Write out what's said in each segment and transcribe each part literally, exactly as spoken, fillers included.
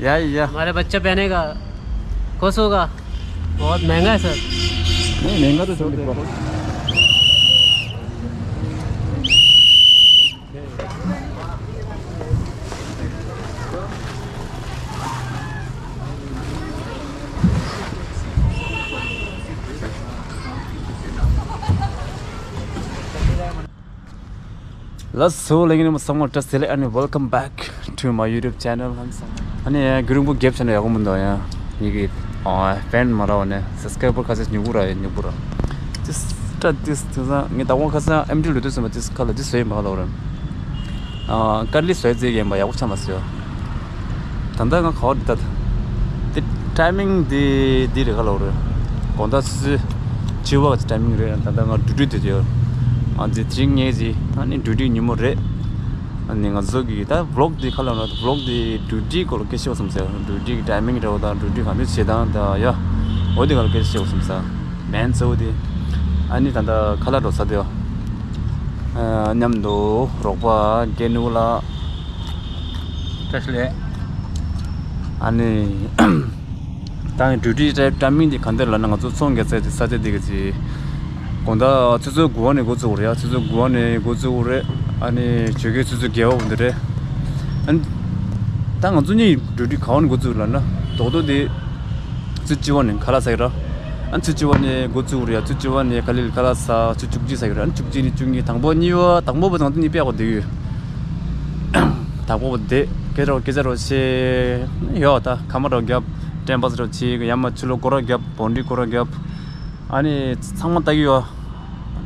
या या। हमारे बच्चे पहनेगा, खुश होगा। बहुत महंगा है सर। नहीं, महंगा तो छोड़ दे। Let's go, ladies and gentlemen, and welcome back to my YouTube channel. ཨ་ནི་ཡང་རྒྱུན་རིང་པོ་གེབ་བྱས་ན་ཡག་པོ་མི་འདུག་ཡ། ཡི་གེ་ཨ་ཕན་མ་རག་པ་ནས་སབ་སི་ཀ་རའི་བར་ཁ་ཤས་ཉུང་པོ་རག་ཡ། ཉུང་པོ་རག་ཅི་སྟྲ་ཏིས་དེང་སང་ངས་ད་དགོང་ཁ་སང་ཨེམ་ཌི་ལོས་དུས་ཟིན་པ་ཏིས་ཁ་ལ་ཏིས་བཟོས་ཡིན་པ་ལོ་རེད། ཨ་ཀར་ལི་བཟོས་རྩིས་ཡིན་པ་ཡག་པོ་ཆགས་མ་སོང་ཡ། ད་ལྟ་ང་ག་བར་འདི་ལྟ། འདི་ཊའི་མིང་འདི་འདི་རེད་ག་ལབ་རེད། དགོང་དག་ཆུ་ཚོད་བཅུ་པ་གི་ཊའི་མིང་རེད། ད་ལྟ་ང་ཌིའུ་ཊི་འདི་ཡོད། ཨ་འདི་དེ་རིང་ངའི་ཨ་ནི་ཌིའུ་ཊི་ཉིན་མོ་རེད། ཨ་ནི་ང་ཚོ་གི་ད་བི་ལོག་འདི་ག་ལབ་ན་བི་ལོག་འདི་ཌིའུ་ཊི་སྐོར་ལ་སྐད་ཆ་བཤད་དགོས་བསམ་ས། ཌིའུ་ཊི་གི་ཊའི་མིང་རེད་པ་དང་ཌིའུ་ཊི་ག་འདྲ་བྱེད་སྟངས་དང་ཡ། འོ་འདི་ག་ལ་སྐད་ཆ་བཤད་དགོས་བསམ་ས། མེན་གཙོ་བོ་འདི། ཨ་ནི་ད་ལྟ་ཁ་ལག་འགྲོ་ས་འདི་ཡོད། ཨ་མཉམ་དུ་རོགས་པ་རྒན་ནུ་ལགས། བཀྲ་ཤིས་བདེ་ལེགས། ཨ་ནི། ད་ནི་ཌིའུ་ཊི་ཊའི་མིང་འདི་ག་འདྲ་ལབ་ན་ང་ཚོ་ཚོང་རྒྱག་ས་དེ་ས་ཆ་འདི་གི་ཚེ། དགོང་དག་ཆུ་ཚོད་དགུ་པ་ནས་འགོ་བཙུགས་པ་རེད་ཡ། ཆུ་ཚོད་དགུ་པ་ནས་འགོ་བཙུགས་པ་རེད། ཨ་ནི་ཆོས་སྐྱིད་ཆུ་ཚོད་བརྒྱད་པ་བར་དུ་རེད། ཨ་ནི། ད་ང་ཚོ་གཉིས་ཌིའུ་ཊི་ག་བ་ནས་འགོ་བཙུགས་ལབ་ན་རྡོག་རྡོག་དེ། ཆུ་ཚོད་བཅུ་པ་ནས་ཁ་ལག་ཟ་གི་ར། ཨ་ནི་ཆུ་ཚོད་བཅུ་པ་ནས་འགོ་བཙུགས་རེད་ཡ། ཆུ་ཚོད་བཅུ་པ་ནས་ག་ལེར་ཁ་ལག་ཟ། ཆུ་ཚོད་བཅུ་གཅིག་ཟ་གི་ར། ཨ་ནི་བཅུ་གཅིག་ནས་བཅུ་གཉིས། དང་པོ་གཉིས་པ་དང་པོ་བ་ང་ཚོ་གཉིས་དཔེ་ཡག་པོ་བསྡད་ཡོད། དང་པོ་བ་བསྡད་སྐད་ཆ་སྐད་ཆ་རོ་བྱེད་ཡོད། ད་ཁ་མ་རོ་རྒྱབ། ཊེམ་པ་སི་རོ་བྱེད་ཡ། མ་ཆུ་ལོག་སྐོར་ར་རྒྱབ། བོན་ཌི་སྐོར་ར་རྒྱབ། ཨ་ནི་ཚང་མ་ལྟ་གི་ཡོད།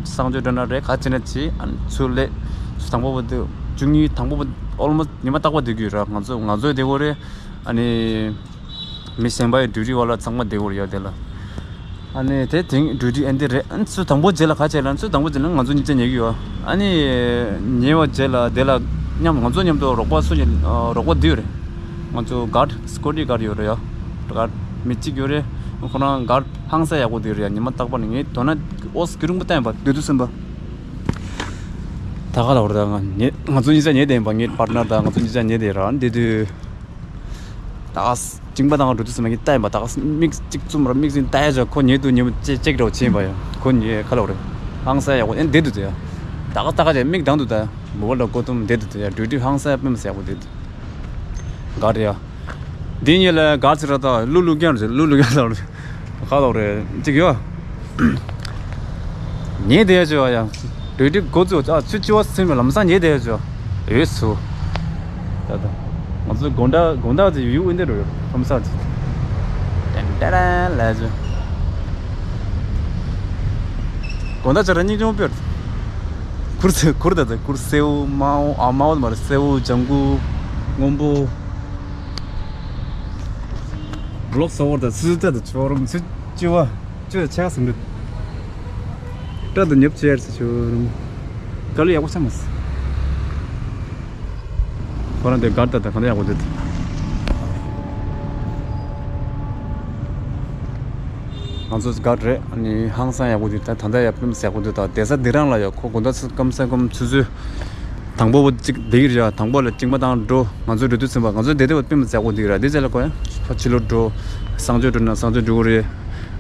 གསང་སྤྱོད་འགྲོ་ན་རེད། ག་བྱེད་ན་བྱེད། ཨ་ནི་ཚུར་སླེབས། ཚུར་དང་པོ་བ་དེ་བཅུ་གཉིས། དང་པོ་བ་ཨོལ་མོ་སི་ཊི་ཉི་མ་རྟག་པར་བསྡད་ཀྱི་ཡོད་ར། ང་ཚོ་ང་ཚོའི་བསྡད་སྒོ་རེད། ཨ་ནི་མི་གཞན་པ་ཡི་ཌིའུ་ཊི་བ་ལ་ཚང་མ་བསྡད་སྒོ་རེད་ཡ་དེ་ལ། ཨ་ནི་དེ་དེང་ཌིའུ་ཊི་ཨེན་ཌི་རེད། ཨ་ནི་ཚུར་དང་པོ་རྗེས་ལ་ག་བྱེད་ལ། ཚུར་དང་པོ་རྗེས་ལ་ང་ཚོ་གཉིས་ཆ་ཉལ་གྱི་ཡོད། ཨ་ནི་ཉལ་བ་རྗེས་ལ་དེ་ལ་མཉམ་ང་ཚོ་མཉམ་དུ་རོགས་པ་སུ་ཡིན། ཨ་རོགས་པ་འདི་ཡོད་རེད། ང་ཚོ་གཱཌ་སི་ཀུ་རི་ཊི་གཱཌ་ཡོད་རེད་ཡ། གཱཌ་མི་གཅིག་ཡོད་རེད། ཁོ་རང་གཱཌ་ཧང་སང་ཡག་པོ་འདི་རེད་ཡ། ཉི་མ་རྟག་པར་ནི་ངས་དོ་ན་ཨོ་སི་ཀི་རུང་པོ་བསྟན་པ་འདི་དུས་ཟིན་པ། ད་ག་ལ་བར་ད་ང་ཉེ་ང་ཚོ་གཉིས་ཆ་ཉལ་བསྡད་ཡིན་པ། ངའི་པཱར་ཊི་ནར་དང་ང་ཚོ་གཉིས་ཆ་ཉལ་བསྡད་ར་འདི་དུས། ད་ག་ས་གཅིན་པ་དང་འགྲོ་དུས་ཙམ་ངས་ལྟ་ཡིན་པ། ད་ག་ས་མིག་གཅིག་བཙུམ་ར་མིག་ཟིན་ལྟ་ཡ་ཅག་ཁོ་ཉལ་དུས་ཉལ་མོ་ཅེ་ཅེག་འདྲ་བོ་བྱེད་ཡིན་པ་ཡ། ཁོ་ཉལ་ག་ལ་བར་ཧང་སང་ཡག་པོ་ཨེ་བསྡད་འདུག་དེ་ཡ། ད་ག་ས་ད་ག་ཅེ་མིག་གདངས་འདུག་ད་མོ་བ་ལ་ཀོ་ཏུམ་བསྡད་འདུག་དེ་ཡ། ཌིའུ་ཊི་ཧང་སང་ཡ་དཔེ་མི་སྲིད་ཡག་པོ་བསྡད་འདུག་ག་རེ་ཡ། འདི་གཉིས་ལ་ག་ཚོད་ར་ད་ལུ་ལུ་རྒྱང་རེད། ལུ་ལུ་རྒྱང་ལ་རེད། ག་ལོག་རེད་ཅིག་ཡོད། ཉལ་བསྡད་ཡ་ཅོ་ཡ། ཌིའུ་ཊི་འགོ་བཙུགས་ཨ་ཆུ་ཚོད་བཅུ་པ་ཟིན་པའི་ལམ་སང་ཉལ་བསྡད་ཡ་ཅོ། ཡོད་སུ། ད་ད། ང་ཚོ་དགོང་དག་དགོང་དག་ཅིག་ཡུག་འདི་རུ་ཡོད་ཁྲོམ་ས་ཅིག་ཏན་ཏན་ལ་ཅོ། དགོང་དག་ཅོ་ར་སྙིང་ཆུང་དཔེར། གུར་སེ་གུར་ད་ད་གུར་སེའུ་མའོ་ཨ་མའོ་མ་རེད། སེའུ་ལྗང་གུ་སྔོན་པོ། བི་ལོག་ས་བོར་དང་སུ་ད་དང་ཆོ་རུམ་སུ་ཅི་བ་ཅི་བ་ཆེ་ག་སུ་འདུག་སྐྲ་དང་ཉབ་ཆེར་སུ་ཆོ་རུམ་ག་ལུ་ཡག་པོ་ཆ་མ་སི། ཁོ་རང་དེ་གར་ད་ད་ག་ད་ཡག་པོ་འདུག་ང་ཚོ་གར་རེད། ཨ་ནི་ཧང་སང་ཡག་པོ་འདུག་ད་ད་ད་ཡག་པོ་ཡག་པོ་འདུག་ད་བསྡད་ས་འདི་རང་ལ་ཡོད། ཁོ་དགོང་དག་སྐམ་ས་སྐམ་ཆུ་ཚོད། དང་པོ་བོ་གཅིག་བསྡད་ཀྱི་རེད་ཡ། དང་པོ་ལ་གཅིན་པ་དང་འགྲོ། ང་ཚོ་འགྲོ་དུས་ཚུན་པ་ང་ཚོ་བསྡད་དེ་བ་དཔེ་མི་སྲིད་ཡག་པོ་འདུག་ར། དེ་རྗེས་ལ་ཁོ་ཡང་ཕ་ཕྱི་ལོགས་འགྲོ། གསང་སྤྱོད་འགྲོ་ན་གསང་སྤྱོད་འགྲོ་གི་རེད།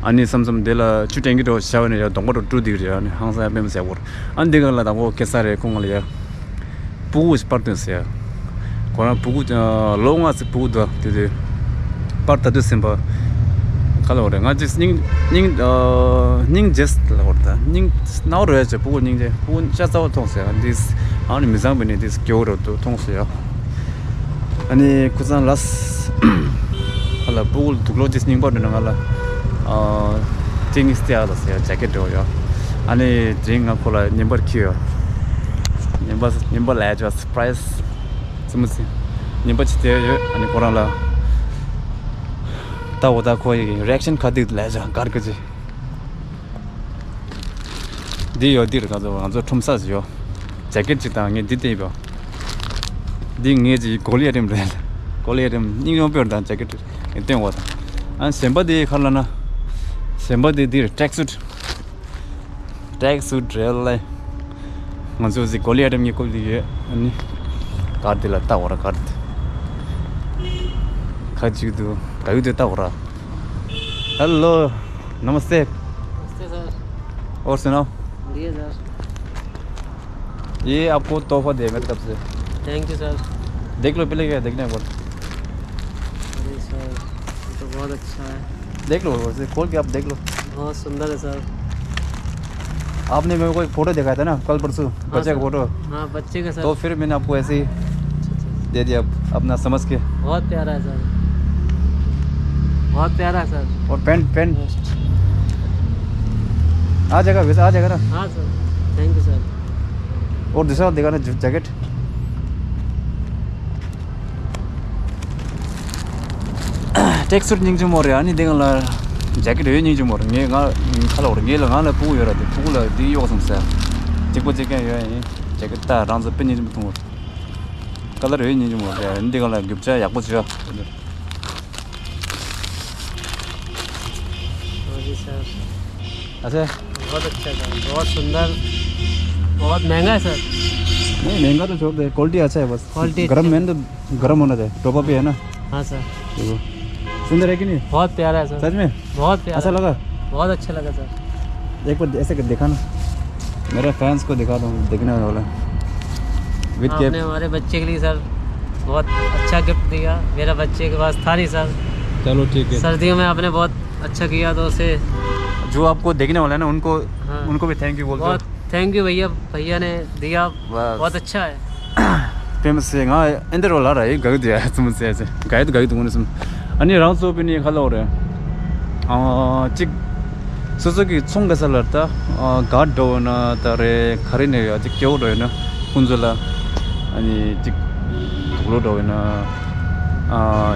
ཨ་ནི་བསམ་བསམ་དེ་ལ་ཆུ་དྲན་གྱི་འགྲོ་བྱ་བ་ནས་ཡ་གདོང་པ་འགྲོ་འགྲོ་བསྡད་ཀྱི་རེད་ཡ། ཨ་ནི་ཧང་སང་ཡ་དཔེ་མི་སྲིད་ཡག་པོ་རེད། ཨ་ནི་འདི་ག་ལ་དང་པོ་ཁེ་ས་རེད། ཁོང་ང་ལ་ཡ་སྤུ་གུ་ཞིག་པར་བཏོན་ཟེར་ཡ། ཁོ་རང་སྤུ་གུ་ལོ་ལྔ་ཙམ་སྤུ་གུ་འདུག་དེ་དུས། པར་ད་དུས་ཟིན་པ། ག་ལ་བ་རེད། ང་ཅིག་སྙིང་སྙིང་ཨ་སྙིང་རྗེ་ལ་བ་རེད། ད་སྙིང་ནའོ་རེད་ཅེ་སྤུ་གུ་སྙིང་རྗེ། སྤུ་གུ་ཤ་ཚ་བོ་མཐོང་ཟེར་འདི། ཨ་ནི་མི་བཟང་བས་ནི་འདི་སྐྱོ་བོ་རེད་འདུག་མཐོང་ཟེར་ཡ། ཨ་ནི་ཁུ་ཚང་ལ་ཨ་ལ་སྤུ་གུ་དུག་ལོག་ཅིག་སྙིང་པ་འདྲ་ན་ང་ལ་ཨ་ཏིང་སྟེ་ཨ་ལ་ཟེར་ཡ་ཇེ་ཀེ་ཊི་འདྲ་བོ་ཡ། ཨ་ནི་དེ་རིང་ང་ཁོ་ལ་ཉིན་པར་ཁྱེར་ཡོད། ཉིན་པ་ཉིན་པ་ལ་ཅོ་སི་པ་རའི་སི། ཙི་མོ་ཙི། ཉིན་པ་ཅི་དེ་ཡོད། ཨ་ནི་ཁོ་རང་ལ་ད་འོ་ད་ཁོ་ཡི་རི་ཨེག་ཤན་ག་དུས་ལས་བྱ་གར་གི་ཅི། འདི་ཡོད་འདིར་ང་ཚོ་ང་ཚོ་ཁྲོམ་ས་ཞིག་ཡོད། ཇེ་ཀེ་ཊི་ཅིག་དང་ངས་འདི་བསྟན་པ། འདི་ངས་ཅི་གོ་ལི་ཡ་རིམ་རེད། གོ་ལི་ཡ་རིམ་སྙིང་རྗེ་པོ་དང་ཇེ་ཀེ་ཊི་ངས་བསྟན་འོ་ད། ཨ་གཞན་པ་འདི་ག་ལ་ན། གཞན་པ་འདི་འདིར་ཊྲེག་སུཊ། ཊྲེག་སུཊ་རེད་ལེ། ང་ཚོ་ཟི་གོ་ལི་ཡ་རིམ་གྱི་སྐོར་འདི་ཡོད། ཨ་ནི་གར་འདི་ལ་ལྟ་བར་གར་འདི། ཁ་ཅིག་ཏུ་ག་ཡུ་དེ་ལྟ་བུ་ར། Hello, नमस्ते। नमस्ते सर। और सुनाओ। बढ़िया सर। ये आपको तोहफा दिया मेरी तरफ से। Thank you sir. देख लो पहले, क्या देखना है एक बार। अरे सर, ये तो बहुत अच्छा है। देख लो, उसे खोल के आप देख लो। बहुत सुंदर है सर। आपने मेरे को एक फोटो दिखाया था ना कल परसों, हाँ बच्चे का सर। फोटो। हाँ, बच्चे का सर। तो फिर मैंने आपको ऐसे ही अच्छा, अच्छा। दे दिया, अपना समझ के। बहुत प्यारा है सर, बहुत प्यारा है सर। और पैंट, पैंट। आ जाएगा वैसे, आ जाएगा ना? हाँ सर, थैंक यू सर। और दूसरा दिखाना, जैकेट। ट्रैक सूट སྙིང་རྗེ་མོ་རེད། ཨ་ནི་འདི་ང་ལ་ཇེ་ཀེཊ་ཡོད། སྙིང་རྗེ་མོ་རེད། ངས་ང་ཁ་ལོ་རེད། ངས་ལ་ང་ལ་ཕྲུ་གུ་ཡོད་ར། དེ་ཕྲུ་གུ་ལ་འདི་གཡོག་སོང་ཟེར། གཅིག་པ་གཅིག་རྐྱང་ཡོད་ཡིན། ཇེ་ཀེཊ་ད་རང་ཚོ་དཔེ་སྙིང་རྗེ་མོ་མཐོང་བ། ཁ་ལར་ཡོད། སྙིང་རྗེ་མོ་རེད། འདི་ང་ལ་རྒྱུ་ཆ་ཡག་པོ་བྱོས། हाँ जी सर। अच्छा। बहुत अच्छा सर, बहुत सुंदर, बहुत महंगा है सर। नहीं, महंगा तो छोड़ दे, क्वालिटी अच्छा है बस। क्वालिटी गर्म अच्छी है। मेन तो गर्म होना चाहिए, टोपा भी है ना। हाँ सर। देखो, सुंदर है कि नहीं? बहुत प्यारा है सर। सच में? बहुत प्यारा। अच्छा लगा? बहुत अच्छा लगा सर। एक बार ऐसे कर दिखा ना, मेरा फैंस को दिखा दो, देखने वाला है। With cap. आपने हमारे बच्चे के लिए सर बहुत अच्छा गिफ्ट दिया, मेरा बच्चे के पास था नहीं सर। चलो ठीक है। सर्दियों में आपने बहुत अच्छा किया, तो उसे जो आपको देखने वाला है ना, उनको, हाँ। उनको भी थैंक यू बोल दो। बहुत थैंक यू भैया, भैया ने दिया, बस। बहुत अच्छा है। ཕེབས་མི་སྲིད། ང་ཨེ་འདི་རོ་ལ་ར་ཡི་ག་གི་དུ་ཡ་ཙམ་ཟེར་ཟེར་ག་ཡི་དུ་ག་ཡི་དུ་ངོ་ནི་སུམ། ཨ་ནི་རང་ཚོ་པི་ནི་ཁ་ལོ་རེད། ཨ་གཅིག་སོ་སོ་གི་ཚོང་ག་ས་ལ་ད་ག་འགྲོ་ན་ད་རེ་ག་རེ་ནས་ཡ་གཅིག་སྐྱེ་བོ་འགྲོ་ཡོད་ན་ཁོང་ཚོ་ལ། ཨ་ནི་གཅིག་དུག་ལོ་འགྲོ་ཡོད་ན་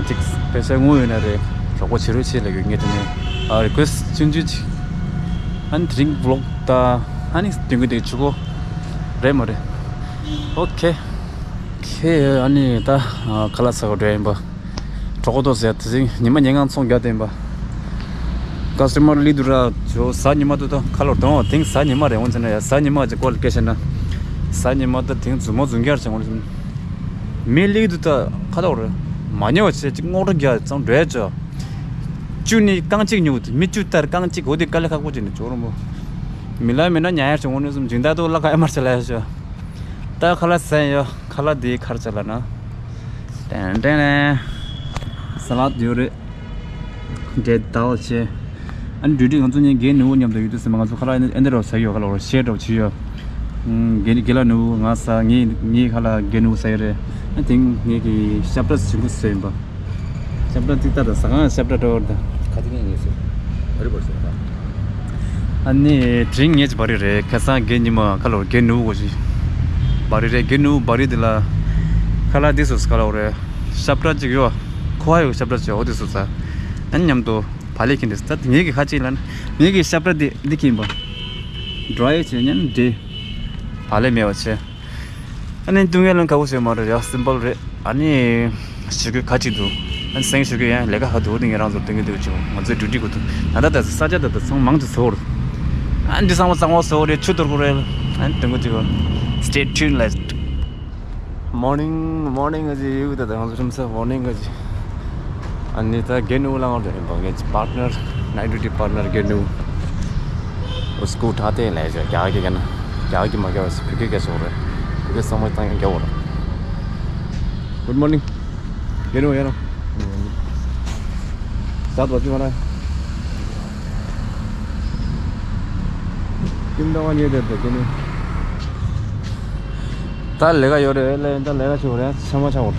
གཅིག་པེ་ས་དངུལ་ཡོད་ན་རེ་གྲོགས་པོ་བྱེད་རོགས་བྱེད་ལ་ཡོད་ངེས་དུ་ནས། ཨ་རི་ཀུ་ཨེ་སི་ཊི་ཆུང་ཆུང་ཅིག་ཨ་ནི་དེ་རིང་བི་ལོག་ད་ཨ་ནི་དུས་འགོ་དེ་ཆུ་གོ་རེད་མ་རེད། ཨོ་ཁེ། ཁེ། ཨ་ནི་ད་ཁ་ལག་ཟ་ག་འགྲོ་ཡིན་པ། གྲོགས་པོ་ཏོ་ཟེར་དེ་ཟིན་ཉི་མ་ཉིན་གང་ཚོང་རྒྱག་དེ་ཡིན་པ། ཀ་སི་ཊ་མར་ལི་དུ་ར་ཇོ་གཟའ་ཉི་མ་དུ་ད་ཁ་ལོར་དོང་དེང་གཟའ་ཉི་མ་རེད། འོང་ཚེ་ན་ཡ་གཟའ་ཉི་མ་ཅིག་ཀོལ་སྐད་བཤད་ན། གཟའ་ཉི་མ་ད་དེང་མཛུབ་མོ་རྫུན་རྒྱག་བྱེད་འོང་ཚེ། མི་ལི་དུ་ད་ཁ་ལོར་མ་ཉོ་བྱེད་ཅིག་སྔོག་འགྲོ་རྒྱག་ཙང་འགྲོ་ཡ་ཅོ། བཅུ་ནི་རྐང་གཅིག་ཉོ་དུ་མི་བཅུ་ལྟར་རྐང་གཅིག་འོ་དེ་དཀའ་ལས་ཁག་པོ་ཅིག་ནི་ཇོ་རོ་མོ། མི་ལ་མི་ན་ཉ་ཡ་བྱེད་འོང་ཚེ་སྦྱིན་བདག་དུ་ལ་ཁ་ཡ་མར་བྱེད་ལ་ཡ་ཅོ། ད་ཁ་ལག་ཟས་ཡོད། ཁ་ལག་འདི་གར་ཆ་ལ་ན། ཏན་ཏན་ནས། ས་ལད་ཡོད་རེད། འབྲས་དལ་ཆེ། ཨ་ནི་འགྲུལ་འགྲིག་ང་ཚོ་གཉིས་རྒན་ནུ་བོ་མཉམ་དུ་ཡོད་དུས་ཙམ་པ་ང་ཚོ་ཁ་ལག་ཨེ་འདི་རོ་ཟ་ཡོད། ཁ་ལག་རོ་ཤེར་རོ་བྱེད་ཡོད། རྒན་རྒན་ལགས་ནུ་བོ་ང་ཟ། ངའི་ངའི་ཁ་ལག་རྒན་ནུ་བོ་ཟ་ཡོད་རེད། ཨ་དེང་ངེད་ཀྱི་ཤབ་ཏ་ཟིན་པོ་ཟ་ཡིན་པ། ཤབ་ཏ་ཏིག་ཏ་དང་ཟ་ཁང་ཤབ་ཏ་འགྲོ་བར་དང་། ཁ་ཏིག་ངེས་སོ། བ་རི་བར་སོ་ཁ། ཨ་ནི་དྲིན་ངེས་ཀྱི་བ་རི་རེད། ཁ་སང་རྒན་ཉི་མ་ཁ་ལོར་རྒན་ནུ་བོ་གོ་ཅི། བ་རི་རེད། རྒན་ནུ་བོ་བ་རི་དེ་ལ་ཁ་ལག་དེ་སོ་ཁ་ལོར་རེད། ཤབ་ཏ་ཅིག་ཡོད། ཁོ་ཧ་ཡོད་ཤབ་ཏ་ཅིག་འོ་དེ་སོ་ས། ཨ་ནི་མཉམ་དུ་བ་ལེ་ཁྱེར་འདི་ད་ངེད་ཀྱི་ཁ་ཅིག་ལ་ནི་ངེད་ཀྱི་ཤབ་ཏ་དེ་འདི་ཁྱེར་ཡིན་པ། འགྲོ་ཡ་བྱེད་ཉན་འདི། བ་ལེ་མེད་པ་བྱེད། ཨ་ནི་ཏུང་ཡ་ལན་ཁ་བོ་ཟེར་མ་རེད་ཡ། སིམ་པལ་རེད། ཨ་ནི་ཞུ་གི་ཁ་ཅིག་འདུག་ཨ་ནི་སེང་ཞུ་གི་ཡ་ལས་ཀ་ཧ་འདུག་འདི་ངས་རང་ཚོར་སྟོན་གི་འདུག་ཅིག་ང་ཚོའི་ཌིའུ་ཊི་གོ་འདུག་ད་ལྟ་ད་ས་ཆ་ད་ད་ཚང་མང་དུ་ཚོར། ཨ་ནི་འདི་ཚང་མ་གཙང་བོ་ཚོར་རེད། ཆུ་གཏོར་གོ་རེད། ཨ་ནི་སྟོན་གི་འདུག Stay tuned, like, morning, morning ག་ཅིག་ཡོད་ད། ད་ང་ཚོ་ཁྲིམས་ས་morning ག་ཅིག་ཨ་ནི་ད་རྒན་ནུ་བོ་ལ་ང་འདྲ་ཡིན་པ། ངའི་པར་ཊི་ནར་night duty partner རྒན་ནུ་བོ། སྐུ་དྲག་སྟེ་ལས་བྱ་རྒྱ་གི་ག་ན་རྒྱ་གི་མ་རྒྱ་བ་སི་བུ་གི་ག་སོག་རེད། བུ་གི་སང་མ་བཏང་ཡང་རྒྱ་བོ་ར། Good morning རྒན་ནུ་བོ་ཡ་ར། ཟ་དོ་ཅི་མ་ར། ཀིམ་དང་བ་ཉེ་དེ་དེ་ཀིམ། ད་ལས་ཀ་ཡོད་རེད་ལས། ད་ལས་ཀ་ཆེ་བ་རེད། ཆ་མ་ཆ་བར།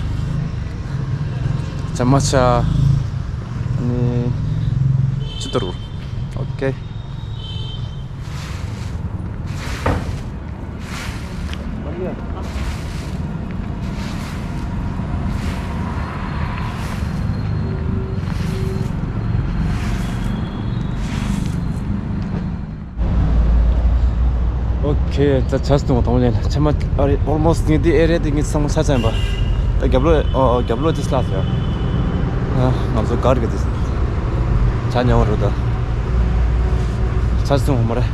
ཆ་མ་ཆ། ནི། ཅི་ཏོ་རུ། ཨོ་ཀེ། ཨོ་ཁེ། ད་ཆ་སྟོང་དང་ལེན་ཆ་མ་ཨ་རེ་ཨོལ་མོ་སི་ངས་དེ་ཨེ་རེ་དེ་ངས་ཚང་མ་ཆ་ཚན་པ། ད་རྒྱབ་ལོ་ཨོ་རྒྱབ་ལོ་དེ་སླ་ཟེར། ང་ཚོ་གར་གི་དེ་ཆ་ཉོ་བ་རུ་ད་ཆ་སྟོང་མ་རེད།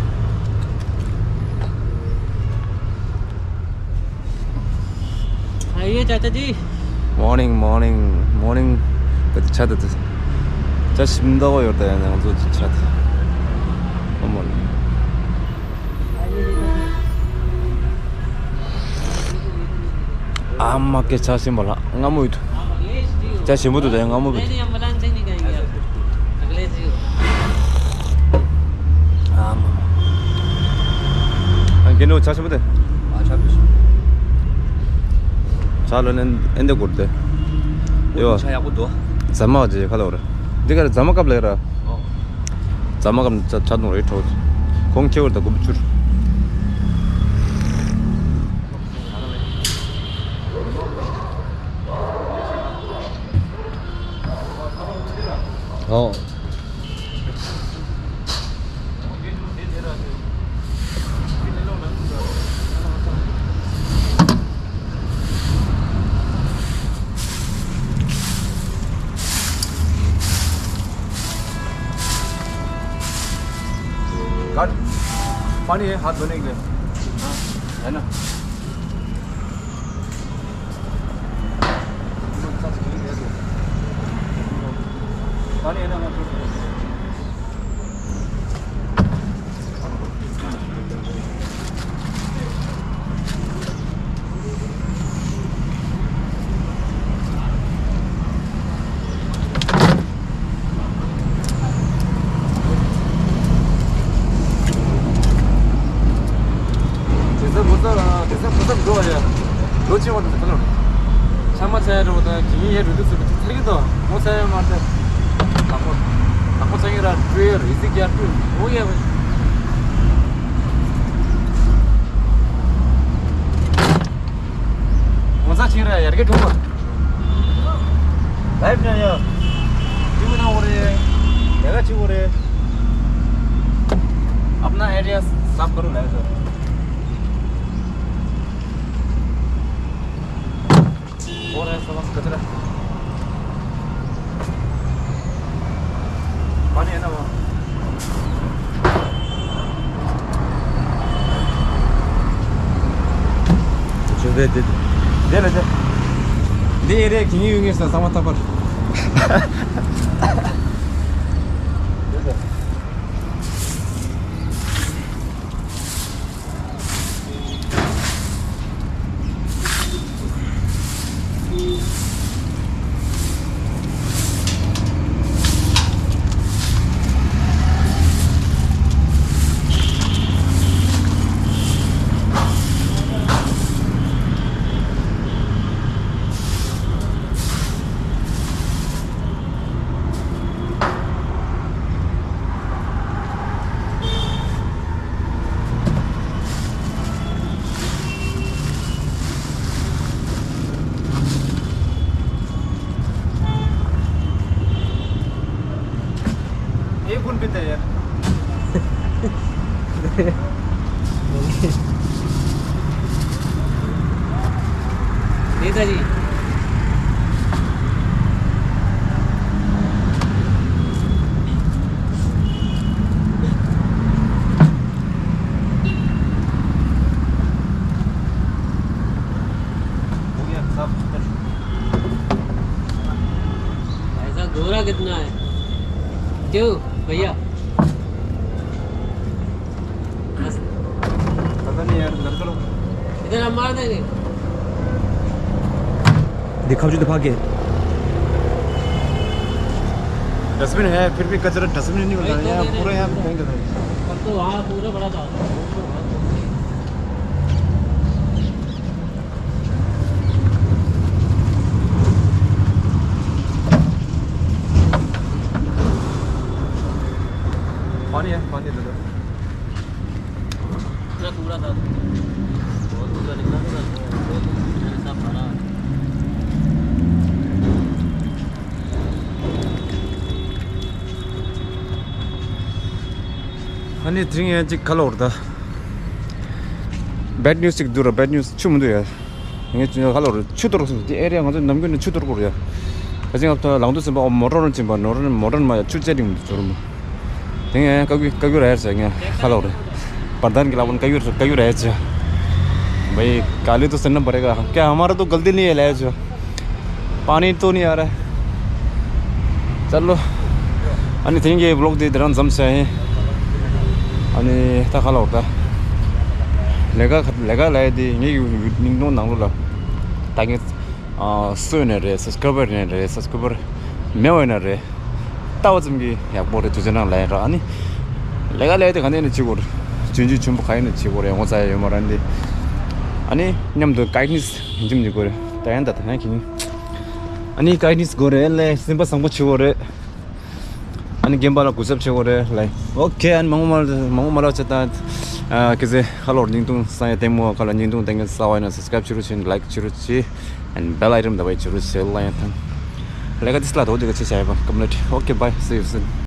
आइए चाचा जी। Morning, morning, morning। ཆ་ད་ད། ཆ་ཞིམ་ད་བ་ཡོད་ད་ཡང་ང་ཚོ་ཆ་ད། ཨ་མ་ལ། ཨ་མ་ཀེ་ཆ་ཞིམ་པ་ལ་ང་མོ་ཡོད། ཆ་ཞིམ་པོ་འདུག་ད་ཡང་ང་མོ་ཡོད། ཨ་མ། ཨ་གེ་ནོ་ཆ་ཞིམ་པོ་དེ། ཨ་ཆ་པི་ཤི། ཆ་ལོ་ནན་ཨེན་དེ་གོར་དེ། ཡོ། ཆ་ཡག་པོ་འདུག་ཛ་མ་ཇེ་ཁ་ལོ་ར། འདི་གར་ཛ་མ་ཀབ་ལེ་ར། ཨོ། ཛ་མ་ཀབ་ཆ་ཆ་དུང་རེ་ཁྲོ། ཁོང་ཁྱེ་བར་ད་གུབ་ཆུར། ཨོ། काट। पानी है, हाथ धोने के लिए। हाँ, है ना? पानी है ना? དེ་ཚོ་མོ་ཚོ་དེ་ཚོ་མོ་ཚོ་འགྲོ་བ་ཡ། ལོ་ཆེ་བ་དང་ཁ་ལོ། ཆ་མ་ཚ་ཡ་འགྲོ་བ་དང་གི་ཡིན་ཡ་རུ་དུ་སུ་ཚར་གི་དོ་མོ་ཚ་ཡ་མ་ཏེ། ལག་པ་ལག་པ་ཚ་ཡ་ར་ཀྲུ་ཡ་རི་སི་ག་ཀྲུ་འོ་ཡ་བ། ངོ་ཚ་ཆེན་ར་ཡར་གེ་གྲུང་བ། ལའིབ་ན་ཡ། ཅི་མི་ན་འོ་རེ། ཡ་ག་ཅི་འོ་རེ། अपना एरिया साफ करो ना तो। हो रहा है साला कचरा। पानी है ना वहाँ? दे, दे, दे। दे ना, दे। दे रे, किंग यूं के साथ समाता पर। ये कौन पीता है यार? नेताजी। भाई साहब, गोरा कितना है? क्यों भैया? बस। पता नहीं यार, लड़का लोग। इधर हम मार देंगे। दिखा जो दिखा के। डस्टबिन है, फिर भी कचरा डस्टबिन नहीं मिलता है। यहाँ पूरा यहाँ पे फेंक देता है। अब तो वहाँ पूरा बड़ा था। पानी है, पानी दे दो। इतना कूड़ा था, बहुत कूड़ा निकला था, बहुत साफ भरा। ཨ་ནི་དེ་རིང་ཡང་ཅིག་ཁ་ལོ་བར་ད། བེད་ནིའུ་སི་ཅིག་འདུག་ར། བེད་ནིའུ་སི་ཆུ་མི་འདུག་ཡ། ངས་ཁ་ལོ་བར་ཆུ་གཏོར་སོང་། དེ་ཨེ་རི་ཡ་ང་ཚོ་ནམ་རྒྱུན་ནས་ཆུ་གཏོར་དགོས་རེད་ཡ། ད་ཅི་ང་ཚོ་ལང་དུ་ཟིན་པ་ཨོ་མོ་ཊར་ཅིན་པ་ནོ་རན་མོ་ཊར་མ་ཡ་ཆུ་ཅེ་རིང་མི་འདུག་ཚོར་མོ། དེ་ངས་ཀ་ཀུ་ཀ་ཀུ་ར་ཡར་ཟེར། ངས་ཁ་ལོ་བར་ད། པར་དན་གྱི་ལག་པ་ཀ་ཀུ་ར་ཀ་ཀུ་ར་ཡར་ཟེར། भाई काली तो सन्नम भरेगा, क्या हमारा तो गलती नहीं है ले जो। पानी तो नहीं आ रहा है। ཧེ་ལོ། ཨ་ནི་དེ་རིང་གི་བི་ལོག་དེ་དེ་རང་མཚམས་བཞག་ཡིན། ཨ་ནི་ད་ག་ལ་བར་ད། ལས་ཀ་ལས་ཀ་ལས་དེ་ངའི་ཡུ་ཡུ་ཉིན་ཐོང་ནང་ལོགས་ལ། ད་ངས་ཨ་སུ་ཡིན་ན་རེད། སབ་སི་ཀ་རའི་བར་ཡིན་ན་རེད། སབ་སི་ཀ་རའི་བར་མེད་པ་ཡིན་ན་རེད། ལྟ་བ་ཙམ་གྱིས་ཡག་པོ་རེད། དུས་ཚོད་ནང་ལ་ཡིན་ར། ཨ་ནི་ལས་ཀ་ལས་དེ་ག་ནས་ནས་བྱེད་དགོས་རེད། ཆུང་ཆུང་ཆེན་པོ་ག་ཡིན་ནས་བྱེད་དགོས་རེད། ངོ་ཚ་ཡ་ཡོད་མ་རེད་འདི། ཨ་ནི་མཉམ་དུ་ཀའིཌ་ནེས་ཡིན་གཅིག་མིན་གཅིག་དགོས་རེད། ད་ཡང་ད་ད་ཡང་གིན། ཨ་ནི་ཀའིཌ་ནེས་དགོས་རེད་ལས། སེམས་པ་བཟང་པོ་བྱེད་དགོས་རེད། ཨ་ནི་རྒན་པ་ལ་གུས་ཞབས་བྱེད་དགོས་རེད་ལས། ཨོ་ཁེ། ཨ་ནི་མང་པོ་མ་མང་པོ་མ་ལབ་བྱེད་ད། ཨ་ཁེ་ཚེ་ཧ་ལོར་ཉིན་ཐུང་ས་ཡ་ལྟད་མོ་ཁ་ལ་ཉིན་ཐུང་ལྟ་མཁན་གསར་པ་ཡིན་ན་སབ་སི་ཀ་རའིབ་བྱེད་རོགས་བྱེད། ལའིཀ་བྱེད་རོགས་བྱེད། ཨ་ནི་བྷེལ་ཨའི་ཀོན་དེ་བྱེད་རོགས་བྱེད་ལ་ཡང་ཐང་། ལས་ཀ་དེ་སླ་དོ་དེ་ག་ཆེ་ཆ་ཡོད་པ་ཀམ་ལེཊ། ཨོ་ཁེ། བྷའི། སི་ཡུ་སུན།